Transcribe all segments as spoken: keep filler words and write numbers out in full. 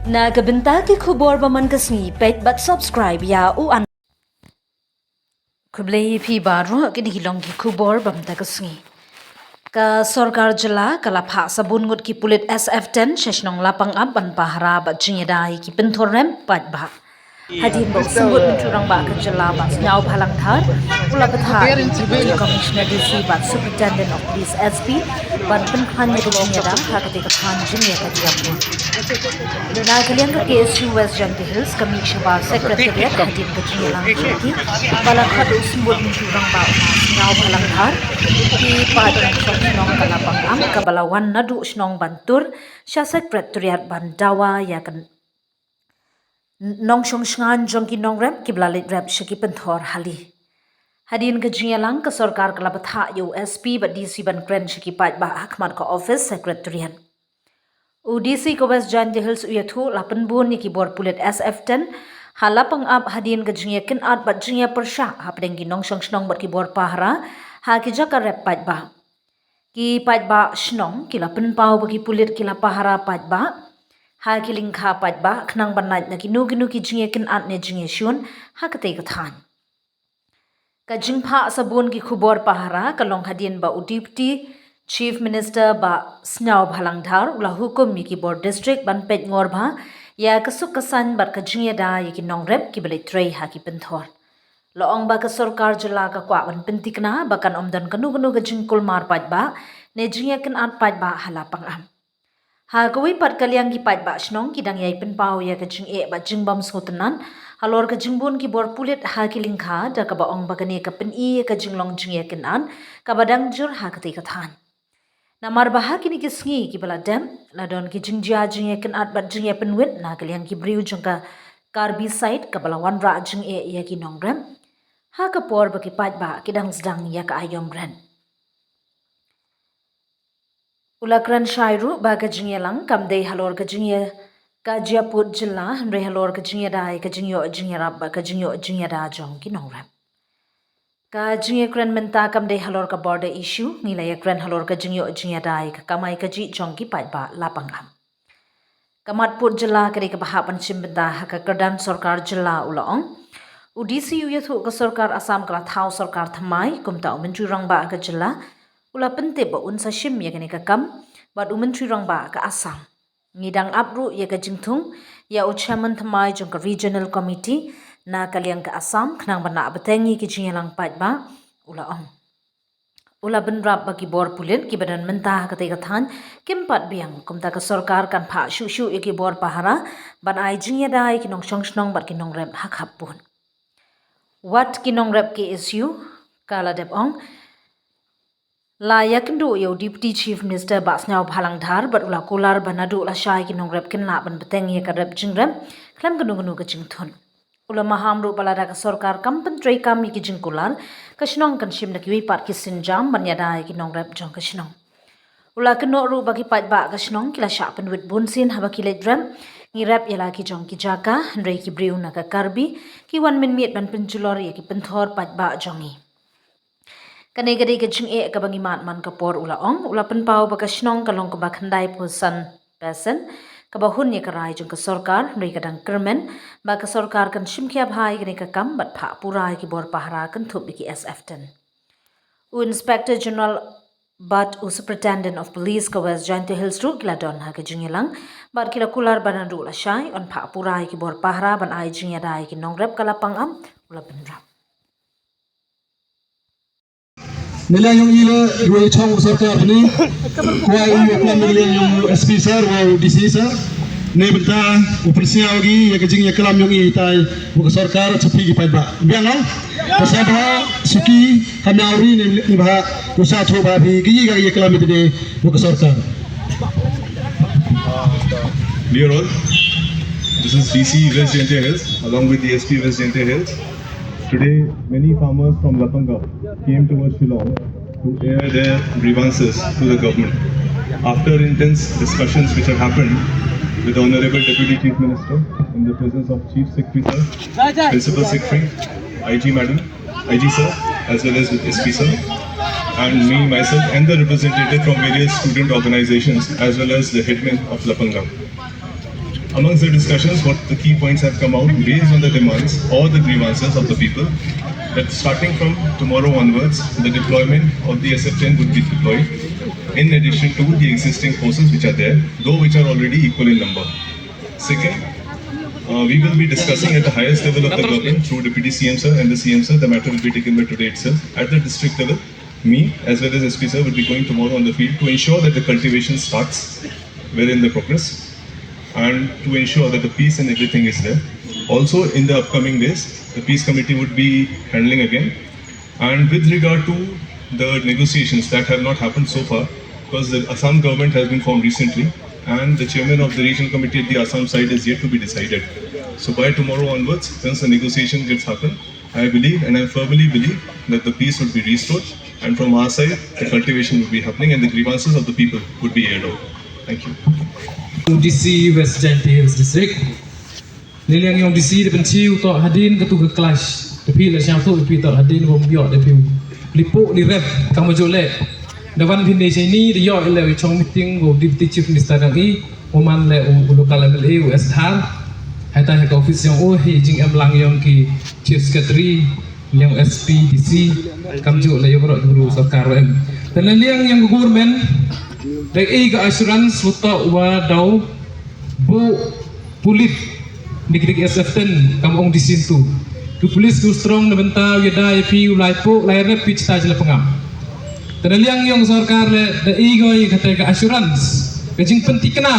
Na ka bynta ki khubor ba man ka sngi, peit bad subscribe ïa u an. Khublei ïa phi baroh, kine ki long ki khubor ba man ka sngi. Ka sorkar jylla ka la phah sabun ngut ki pulit S F ten sha shnong Lapangap ban pahara bad jingïada ïa ki pynthor rep paidbah. Hadien ba u Symbud Myntri Rangbah ka jylla Bah Sniawbhalang Dhar u la pynthikna ïa ki Commissioner D C bad Superintendent of Police S P ban pynkhlaiñ ïa ka jingïada ha katei ka thaiñ jingïakajia. Na ka liang ka K S U West Jaintia Hills ka mih shabar Secretariat hadien ka jingïalang jong ki ba la khot u Symbud Myntri Rangbah u Bah Sniawbhalang Dhar, ki paid nongshong shnong ka Lapangap kaba la wan naduh shnong ban tur sha Secretariat ban dawa ïa ka nongshong shngain jong ki nongrep kiba la leit rep sha ki pynthor hali. Hadien ka jingïalang ka sorkar ka la pynthikna ïa u S P bad D C ban kren sha ki paidbah ha khmat ka office Secretariat. U D C ka West Jaintia Hills u ïathuh la pynbun ïa ki bor pulit S F ten ha Lapangap hadien ka jingïakynad bad jingïapyrshah hapdeng ki nongshong shnong bad ki bor pahara ha ki jaka rep paidbah. Ki paidbah shnong ki la pynpaw ba ki pulit ki la pahara paidbah ha ki lyngkha paidbah khnang ban lait na kino kino ki jingïakynad ne jingïashun ha katei ka thaiñ. Ka jingphah sabun ki khubor pahara ka long hadien ba u Deputy Chief Minister Bah Sniawbhalang Dhar u la hukum ïa ki bor district ban peit ngor bha ïa ka suk ka saiñ bad ka jingïada ïa ki nongrep kiba leit trei ha ki pynthor. La ong ba ka sorkar jylla ka kwah ban pynthikna ba kan ym don kano kano ka jingkulmar paidbah ne jingïakynad paidbah ha Lapangap. Ha kawei pat ka liang ki paidbah shnong ki dang ïai pynpaw ïa ka jingeh bad jingbym sngewtynnad halor ka jingbun ki bor pulit ha ki lyngkha da kaba ong ba kane ka pyni ïa ka jinglong jingïakynad kaba dang jur ha katei ka thaiñ. Namar ba ha kine ki sngi kiba la dep la don ki jingjia jingïakynad bad jingïapynwit na ka liang ki briew jong ka Karbi side kaba la wanrah jingeh ïa ki nongrep ha ka por ba ki paidbah ki dang sdang ïa ka aïom rep. U la kren shai ruh ba ka jingïalang kam dei halor ka jingïa ka jingïaput jylla hynrei halor ka jingïada ïa ka jingïoh jingïarap bad ka jingïoh jingïada jong ki nongrep. Ka jingïakren mynta kam dei halor ka border issue, ngi la ïakren halor ka jingïoh jingïada ïa ka kamai kajih jong ki paidbah Lapangap. Ka mat put jylla ka dei kaba hap ban shim bynta ha ka kyrdan sorkar jylla, u la ong. U D C u ïathuh ka sorkar Assam ka la thaw sorkar thymmai, kumta u Myntri Rangbah ka jylla u la pyntip ba un sa shim ïa kane ka kam bad u Myntri Rangbah ka Assam. Ngi dang ap ruh ïa ka jingthung ïa u chairman thymmai jong ka Regional Committee na ka liang ka Assam khnang ban lah bteng ïa ki jingïalang paidbah, u la ong. U la bynrap ba ki bor pulit kiba don mynta ha katei ka thaiñ kim pat biang, kumta ka sorkar kan phah shuh shuh ïa ki bor pahara ban ai jingïada ïa ki nongshong shnong bad ki nongrep ha khap put. Wat ki nongrep K S U, ka la dep ong. La ïakynduh ïa u Deputy Chief Minister Bah Sniawbhalang Dhar bad u la kular ba naduh lashai ki nongrep kin lah ban bteng ïa ka rep jingrep khlem kano kano ka jingthut. U la maham ruh ba lada ka sorkar kam pyntreikam ïa ki jingkular, ka shnong kan shim da kiwei pat ki sienjam ban ïada ïa ki nongrep jong ka shnong. U la kynnoh ruh ba ki paidbah ka shnong ki la shah pynwit bunsien haba ki leit rep, ngi rep ïa la ki jong ki jaka, hynrei ki briew na ka Karbi ki wan mynmiet ban pynjulor ïa ki pynthor paidbah jong ngi. Kane ka dei ka jingeh kaba ngi mad man ka por, u la ong. U la pynpaw ba ka shnong ka long kumba khyndaiphew san percent kaba hun ïa ka rai jong ka sorkar, hynrei ka dang kyrmen ba ka sorkar kan shim khia bha ïa kane ka kam bad phah pura ïa ki bor pahara kynthup ïa ki S F ten. U Inspector General bad u Superintendent of Police ka West Jaintia Hills ruh ki la don ha ka jingïalang bad ki la kular ba naduh lashai yn phah pura ïa ki bor pahara ban ai jingïada ïa ki nongrep ka Lapangap, u la bynrap. Nela yong ila ruai chong sorkar ni. Kwai u klam nela yong S P sir wa D C sir. Ne bynta u pynsngew gi ïa ka jingïaklam yong i tai wa ka sorkar chapi ki paidbah. Biang lang. Pasal ba suki hamna uri ne, ne ba u sa chu ba bi gi ga ïaklam ite ne wa ka sorkar. Dear all, this is D C West Jaintia Hills along with the S P West Jaintia Hills. Today, many farmers from Lapangap came towards Shillong to air their grievances to the government. After intense discussions which have happened with the Honorable Deputy Chief Minister in the presence of Chief Secretary, Sir, Principal Secretary, I G Madam, I G Sir, as well as with S P Sir, and me, myself, and the representative from various student organizations, as well as the headman of Lapangap. Amongst the discussions, what the key points have come out based on the demands or the grievances of the people, that starting from tomorrow onwards, the deployment of the S F ten would be deployed in addition to the existing forces which are there, though which are already equal in number. Second, uh, we will be discussing at the highest level of the government through Deputy C M sir and the C M sir. The matter will be taken by today itself at the district level. Me, as well as S P sir, will be going tomorrow on the field to ensure that the cultivation starts well in the progress and to ensure that the peace and everything is there. Also, in the upcoming days, the peace committee would be handling again. And with regard to the negotiations that have not happened so far, because the Assam government has been formed recently, and the chairman of the regional committee at the Assam side is yet to be decided. So by tomorrow onwards, once the negotiation gets happened, I believe, and I firmly believe, that the peace would be restored, and from our side, the cultivation would be happening, and the grievances of the people would be aired out. Thank you. D C West Jaintia Hills District. Naliang yong D C da pynchiw to hadin katu ka clash. Da phi la sñiawthuh phi to hadin bom biok da phi. Lipo li rep kam ju le. Da wan phi ne shini da yo le chong meeting ko Deputy Chief Minister yong i. U man le u local M L A u S Dhar. Hata ha ka office yong u hi jingem lang yong ki Chief Secretary. Liang S P D C kam ju la yong ro guru sorkar em. Te na liang yong government da i ka assurance wa to wa daw bu pulit ni ki S F ten kam ong D C tu. Ki police ku strong na bynta ya da ya pi u lai po lai rep pi chita jela pengam. Te na liang yong sorkar le da i goi kata ka assurance ka jingpyntikna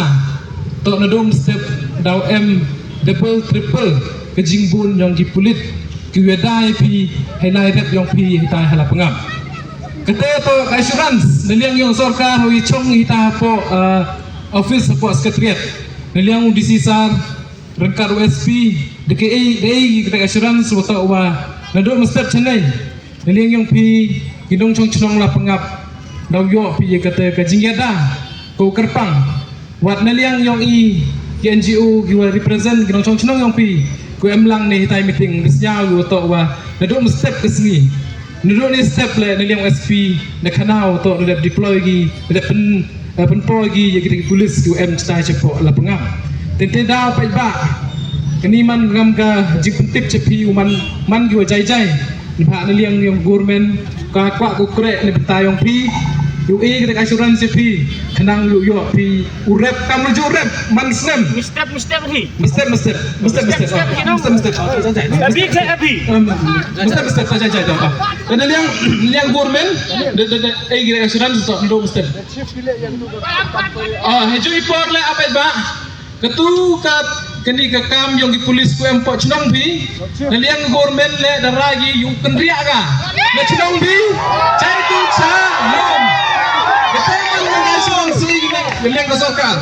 to na dom step daw em double triple ka jingbun yong ki pulit ki ya da ya pi hai lai rep yong pi hita hala pengam. Kata to ka assurance na liang yong sorkar wi chong hita po uh, office po secretariat na liang D C sar rengkat U S P de ke ei de ei kata ka assurance wa to wa na do mestep chenai na liang yong pi ki dong chong chnong la pengap daw yo pi ya kata ka jingyada ko kerpang. Wat na liang yong i ki N G O ki wa represent ki nongchong chnong yong pi ku em lang ne hitai meeting bisnya u to wa na dum step ke sngi na dum ni step le na liang S P na khanau to na dep deploy ki na dep pen eh, pen po ki ya ki police ku em chtai chepo la pengam. Tente daw pai ba kani man ngam ka jingpentip chepi u man man ki wa jai jai. Ni pha na liang yong government ka kwah ku krek ni bynta yong phi. Yu i ka assurance phi khnang yu yo phi u rep kam ju rep man snem. Mistep mistep hi. Mistep mistep mistep mistep mistep mistep. Abi ka abi. Mistep mistep ta jai jai ta. Na liang liang government de de de ai ka assurance to ndo mistep. Ah, heju i por le apai ba. Katu ka kani ka kam yong ki police ku em po chnong phi. Na liang government le da ra gi yu kynriah ka na chnong phi. Chai tu cha lum. Kata kan na chnong si na liang ka sorkar.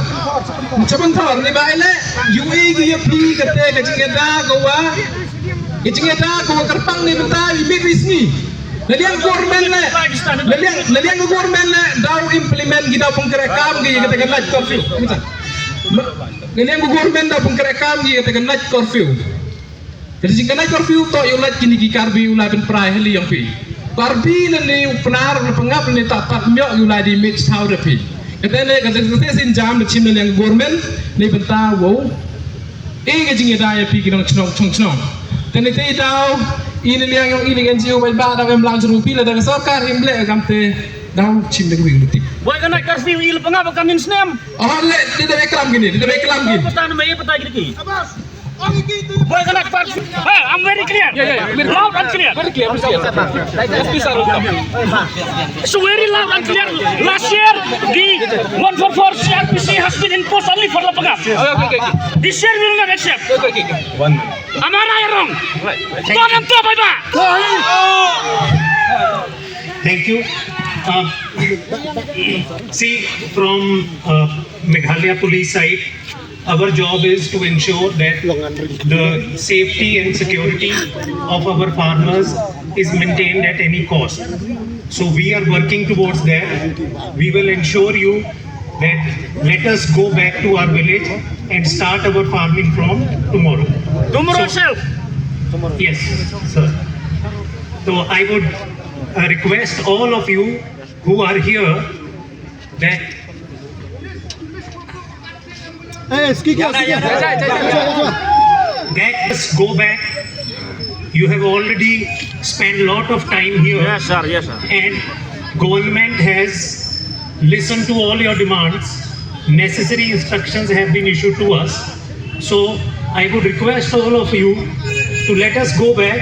Chabang thor ni ba ile yu i gi ya phi kata ka jingada ko wa. Ka jingada ko wa kerpang ni bynta i mit wi sngi. Na liang government le na liang na liang government le daw implement gi daw pengkere kam gi kata ka night curfew. Naliang ku government da pun kare kam gi kata ka night curfew. Kata jing ka night curfew to yu lait kini ki Karbi u lai pynprai hali yong pi. Karbi lani u Pnar u Pengap lani ta pat miok yu lai di mix thaw da pi. Kata ne kata kata sin jam da chim naliang ku government ni bynta wow. E ka jing ya da ya pi ki nong chnong chong chnong. Kata ne te daw i naliang yong i ni N G O bai ba da em lang chru pi la da ka sorkar im le kam te daw chim da ku pi. Boy ka night curfew i le Pengap ka min snem. Oh le, dia dah ikram gini, dia dah ikram gini. Pata nama ye pata gini ki. Boy kena part. Hey, I'm very clear. Yeah, yeah, yeah. Loud and clear. Very clear, very clear. S P sir, welcome. So very loud and clear. Last year, the one four four C R P C has been imposed only for Lapangap. Okay, okay, okay. This year we will not accept. Okay, okay, okay. One minute. Am I right or wrong? Right. Thank you. Don't enter, bye bye. Thank you. Uh, see, from uh, Meghalaya police side, our job is to ensure that the safety and security of our farmers is maintained at any cost. So we are working towards that. We will ensure you that let us go back to our village and start our farming from tomorrow. Tomorrow itself? Yes, sir. So I would uh, request all of you who are here that Guys, go back. You have already spent a lot of time here. Yes, sir. Yes, sir. And government has listened to all your demands. Necessary instructions have been issued to us. So I would request all of you to let us go back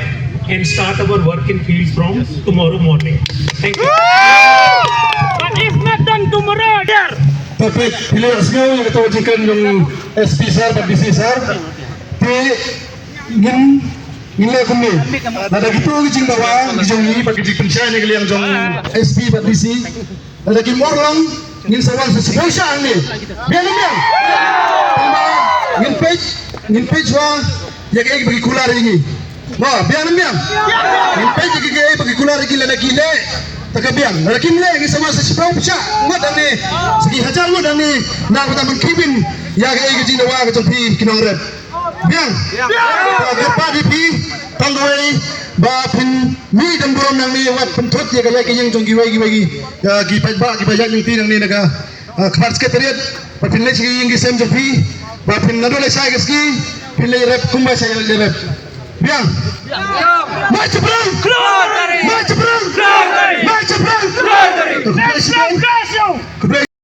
and start our work in field from tomorrow morning. Thank you. But if not done tomorrow, there. Perfect. Phi la sngew ïa kata ka jingkren jong S P sir bad D C sir. Te ngin, ngin leh kumne. Lada kito ki jingdawa ki jong ngi bad ki jingpynshai na ka liang jong S P bad D C. Lada kim urlong, ngin sa wan sa shiphew shah hangne. Biang ne em biang? Tangba ngin peit, ngin peit shuwa ïa kaei ba ki kular ïa ngi. Mo, biang ne em biang? Ngin peit ïa kaei ba ki kular ïa ngi, lada ki leh, te ka biang. Lada kim leh, ngin sa wan sa shiphew shah ngut hangne, sa ki hajar ngut hangne, na ka bynta ban khih beiñ ïa kaei ka jingdawa ka jong phi ki nongrep. Biang. Biang. Kyrpad ïa phi tang kawei ba phin mih don burom nangne, wat pynthut ïa ka ïaid ka ïeng jong kiwei kiwei ki, ïa ki paidbah kiba ïaid lynti nangne na ka, ah, Khmat Secretariat, ba phin leit sha ki ïing ki sem jong phi, ba phin, naduh leit shai ka sngi, phin leit rep kumba shai leit rep. Biang. Biang. Mai Chaprang. Mai Chaprang. Mai Chaprang.